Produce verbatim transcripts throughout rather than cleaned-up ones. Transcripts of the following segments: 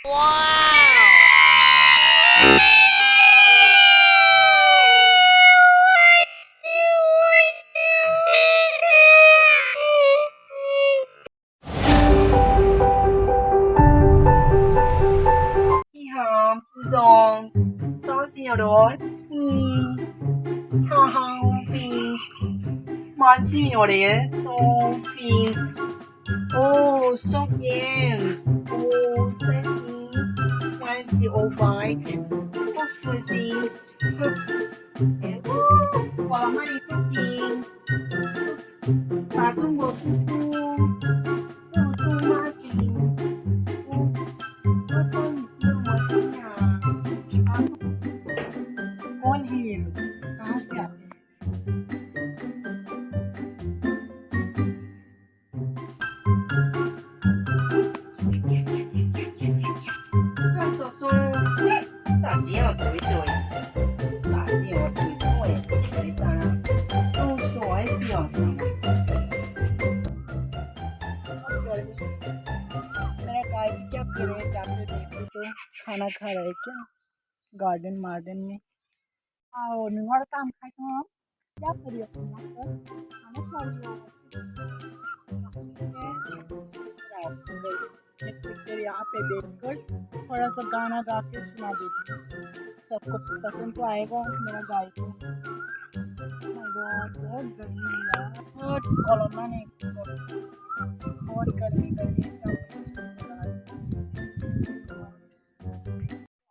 Ni hao, 自从当时有了你，好好飞，满心有了苏菲。Oh, so game. Oh, sexy. Fancy, oh, fine. Oh, fuzzy. Wah, mari tuking. Patung bo tutung. Tutung mati. Tutung mati. Kon hin. Kahan se aate hain? मेरा गाय भी क्या करे, जाके देखो तो खाना खा रहा है क्या, गार्डन मार्डन में। Wow, nung aro tam khai tong? Kya kari ho? Khana kha rahi ho? Aap kya kar rahe ho? Aap kya kar rahe ho? Main kuch der yahan pe dekh kar thoda sa gana ga ke suna deti hu. Sabko pasand to aayega mera gaye to. Oh my God, bahut garmi hai yaar. Bahut kolom mane bahut garmi garmi sa.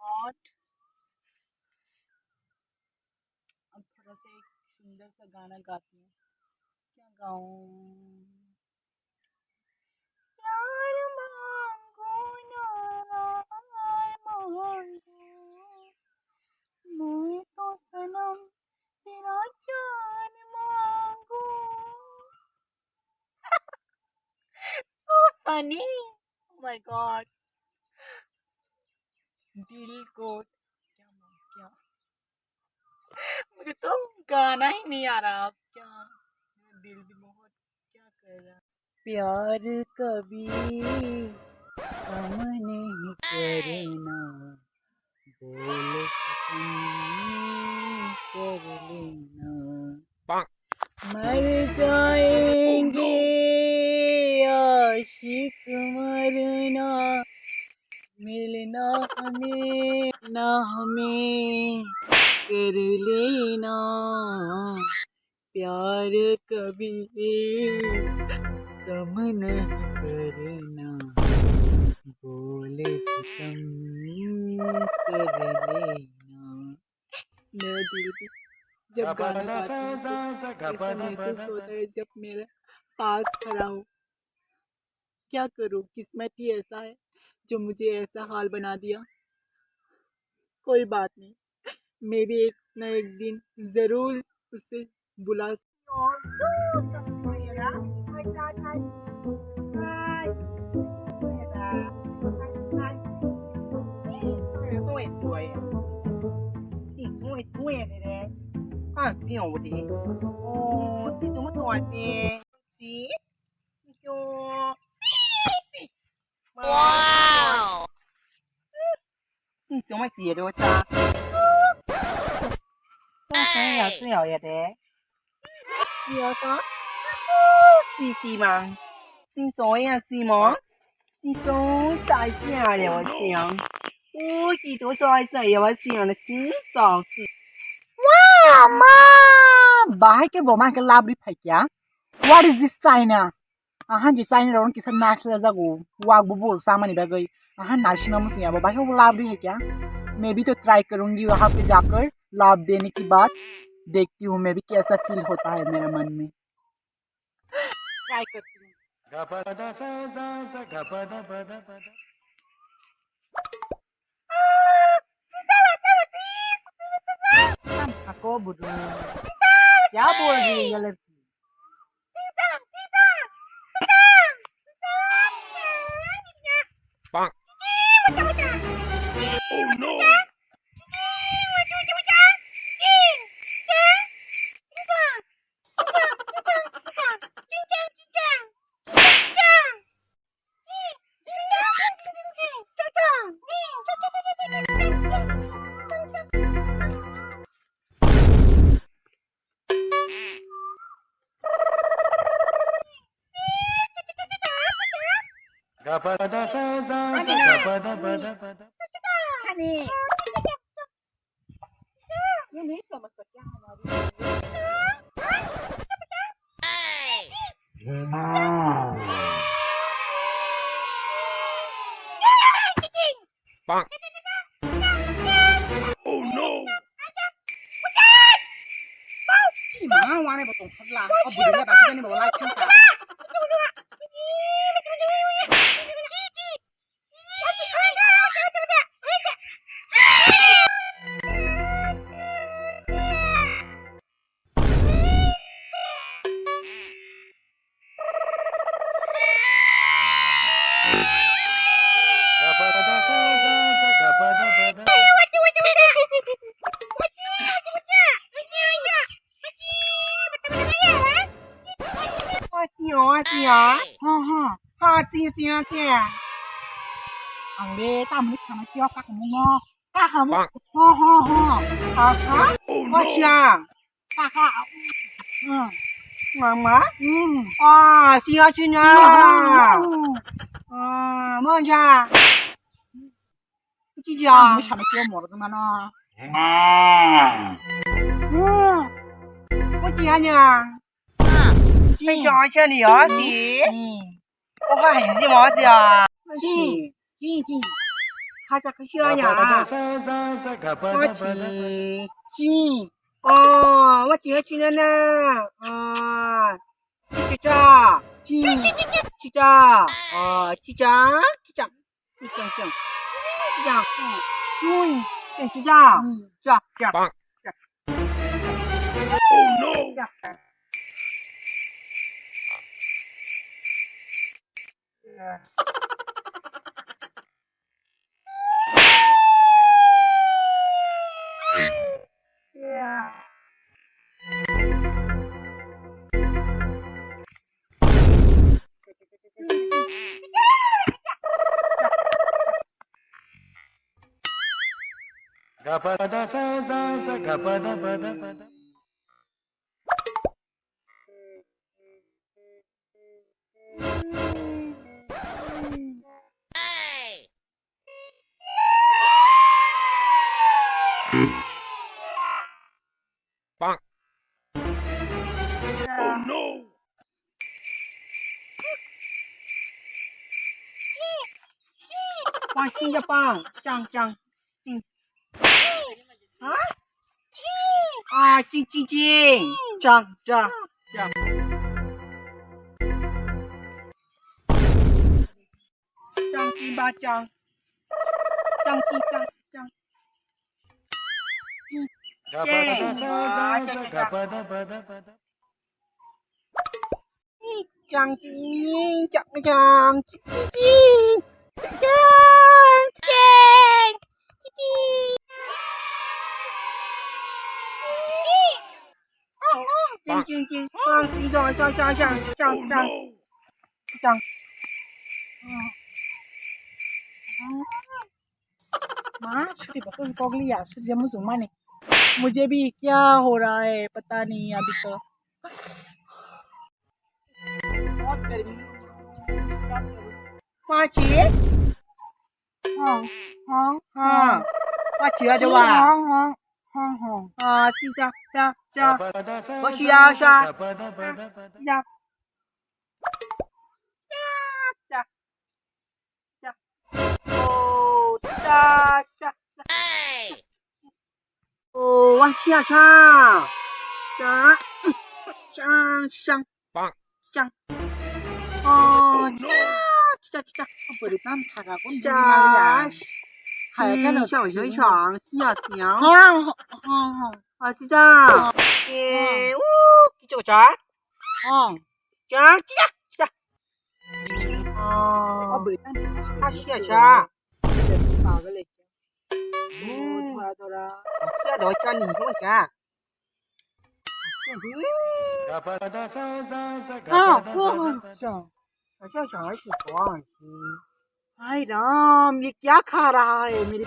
Hot. अब थोड़ा सा एक सुंदर सा गाना गाती हूँ। क्या गाऊँ? प्यार मांगू ना, हाय मांगू, मैं तो सनम तेरा जान मांगू। So funny. Oh my God. दिल को क्या मांग क्या? मुझे तो गाना ही नहीं आ रहा। अब क्या, मेरा दिल भी बहुत क्या कर रहा है। प्यार कभी कम नहीं करना, बोल सितम कर लेना। मर जाएंगे आशिक मरना, मिलना हमें ना हमें कर लेना। प्यार कभी कम नहीं करना, बोले सितम कर लेना। मेरा दिल भी जब गाना गाता है तो ऐसा महसूस होता है जब मेरा पास खड़ा हो। क्या करूँ, किस्मत ही ऐसा है जो मुझे ऐसा हाल बना दिया। कोई बात नहीं, मैं भी एक ना एक दिन जरूर उसे भुला Wow! Sing song mai si do ta. Song song ya sing ya ya de. Ya ta. Si si mang. Sing song ya si mo. Sing song sai si ya le wa si yang. U ki to sai sai ya wa si yang sing song si. Wow, ma! Bahai ke bo ma ke labri phai kya? What is this China? Ahan je China rong kisa nasla jago. Wak bo bol samani bagwi. Ahan national musnya bo bahai bo labri hai kya? मैं भी तो ट्राई करूंगी वहां पे जाकर लाभ देने के बाद। देखती हूँ मैं भी कैसा फील होता है मेरा मन में। ट्राई करती हूँ। Ako budu. क्या बोल रही है ये लड़की? Ani. Ini sama kerja sama dia. Oh no! Ang le tamni sana kio kak mungo. Kaka mo. Ho ho ho. Kaka. Wasia. Kaka. Mama. Ah, sia sina. Ah, manja. Kija. Ang sana kio mor mana. Kau kihanya. Sing sing sing ni ya, si. Kau kah ni si mau si ya. Si, si, si. Kau cakap si ya. Kau si. Si. Oh, kau si, si na na. Ah, cica. Cica. Cica. Ah, cica. Cica. Cica. Cica. Cica. Cica. Cica. Cica. Cica. Oh no! Oh no! Pang sing ya pang, cang cang. Sing. Hah? Ah, cing cing cing. Cang cang cang. Cang cing ba cang. Cang cing cang cang. Cing. Cing. Ah, cang cang cang. Chang ching, chang chang, ching ching ching, chang chang, ching ching, ching ching. Ching ching ching, chang ching chang, chang chang chang, chang chang. माँ, छुट्टी बहुत कॉगली यार, छुट्टी मुझे माने। मुझे भी क्या हो रहा है, पता नहीं अभी तो। बहुत गर्मी। पाँची? हाँ, हाँ, हाँ। पाँची आ जावा। हाँ, हाँ, हाँ, हाँ। हाँ, तीसा, सा, सा। बसिया, सा। या। या। या। Oh, cha, cha, cha. Oh, wah, cha, cha. Cha, cha, cha. Cha. Oh, cha, cha, cha. Cha. Cha, cha, cha, cha. Ha, ha, ha. Ah, cha, cha. Eh, uh, kicho, cha. Oh. Cha, cha, cha. Asia cha. Asia do cha ni ho cha. Ah, oh, cha. Cha cha cha. Hai Ram, ye kya kha raha hai mere?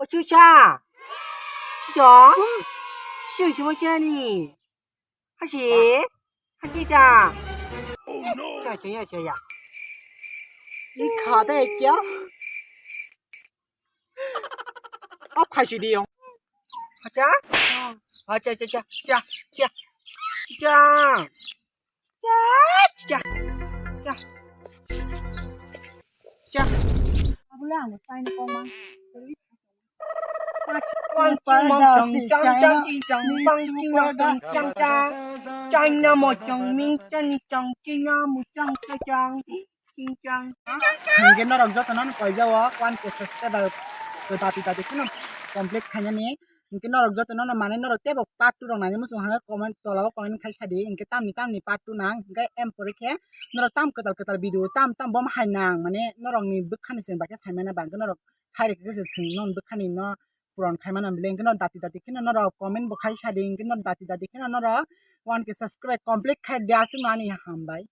Ochu cha. Shisha. Shisha shisha ni. Hashi? Hashi ta? Cha cha ya cha ya. I kha de kya? Off khai si di yong. Acha? Acha cha cha cha cha. Cha. Cha cha cha. Cha. Abule ang pain koma. Pang ching mong chang chang chang ching chang pang ching mong chang chang chang. China mo chang ming chani chang china mo chang chang chang ching chang. Hingke norok joto no koijao one K subscriber ko dati dati kheno complete khainani. Hingke norok joto no mane norok tebo part two rok nani muchung hangke comment tola o comment khai sadi hingke tamni tamni part two nang hingke em pore khe norok tam kwtal kwtal video tam tam bom hai nang mane norok ni bwkhani chwng bai khe saimana bangke norok sai rikhe se chwng non bwkhani no puron khai mano bile hingke no dati dati kheno norok comment bo khai sadi hingke no dati dati kheno norok one K subscribe complete khai dia aswk no ani hambai.